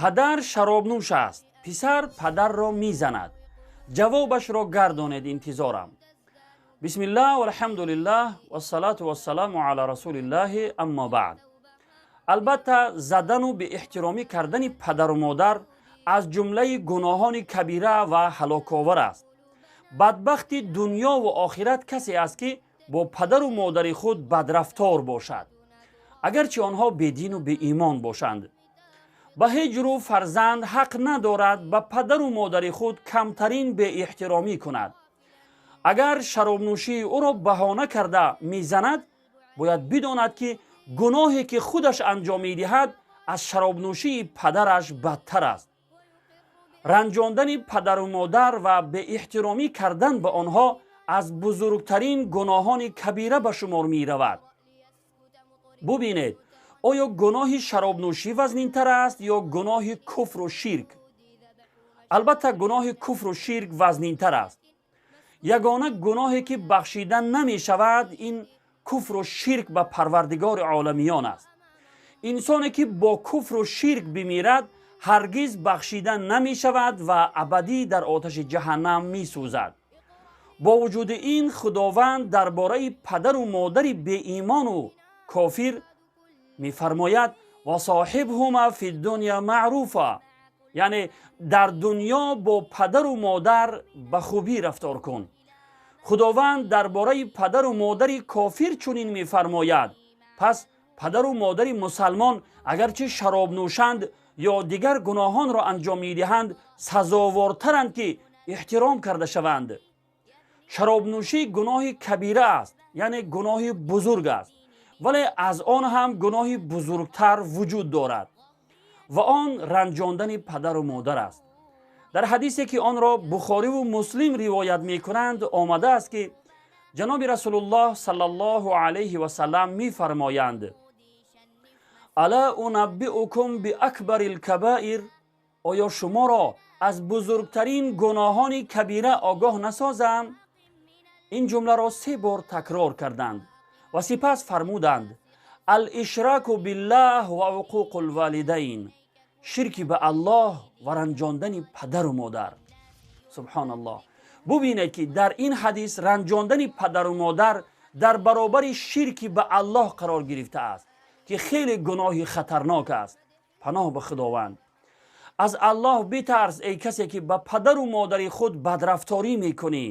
Падар шаробнӯш аст, писар падарро мезанад. Ҷавобашро гардонед, интизорам. Бисмиллаҳ, валҳамдулиллаҳ, вассалату вассаламу ала расулиллаҳи, аммо баъд. Албатта, задану беэҳтиромӣ кардани падару модар аз ҷумлаи гуноҳони кабира ва ҳалоковар аст. Бадбахти дунёву охират касе аст, ки бо падару модари худ бадрафтор бошад, агарчи онҳо бедину беимон бошанд. Ба ҳеҷ рӯ фарзанд ҳақ надорад ба падару модари худ камтарин беэҳтиромӣ кунад. Агар шаробнӯшии ӯро баҳона карда мезанад, бояд бидонад, ки гуноҳе ки худаш анҷом медиҳад, аз шаробнӯшии падараш бадтар аст. Ранҷондани падару модар ва беэҳтиромӣ кардан ба онҳо аз бузургтарин гуноҳони кабира ба шумор меравад. Бубинед, оё гуноҳи шаробнӯшӣ вазнинтар аст ё гуноҳи куфру ширк? Албатта, гуноҳи куфру ширк вазнинтар аст. Ягона гуноҳе ки бахшида намешавад, ин куфру ширк ба Парвардигори оламиён аст. Инсоне ки бо куфру ширк бимирад, ҳаргиз бахшида намешавад ва абадӣ дар оташи ҷаҳаннам месӯзад. Бо вуҷуди ин, Худованд дар бораи падару модари беимону кофир мефармояд: وصاحبهما في الدنيا معروفا, яъне дар дунё бо падару модар ба хубӣ рафтор кун. Худованд дар бораи падару модари кофир чунин мефармояд. Пас падару модари мусалмон, агарчи шаробнӯшанд ё дигар гуноҳонро анҷом медиҳанд, сазовортаранд, ки эҳтиром карда шаванд. Шаробнӯшӣ гуноҳи кабира аст, яъне гуноҳи бузург аст, вале аз он ҳам гуноҳи бузургтар вуҷуд дорад ва он ранҷондани падару модар аст. Дар ҳадисе, ки онро Бухориву Муслим ривоят мекунанд, омадааст, ки ҷаноби Расулуллоҳ саллаллоҳу алайҳи васалам мефармоянд: ألا أنبئكم بأكبر الكبائر? Оё шуморо аз бузургтарин гуноҳони кабира огоҳ насозам? Ин ҷумларо се бор такрор карданд ва сипас фармуданд: الإشراك بالله وعقوق الوالدين, ширки ба Аллоҳ ва ранҷондани падару модар. Субҳоналлоҳ! Бубинед, ки дар ин ҳадис ранҷондани падару модар дар баробари ширки ба Аллоҳ қарор гирифтааст, ки хеле гуноҳи хатарнок аст. Паноҳ ба Худованд. Аз Аллоҳ битарс, эй касе ки ба падару модари худ бадрафторӣ мекунӣ.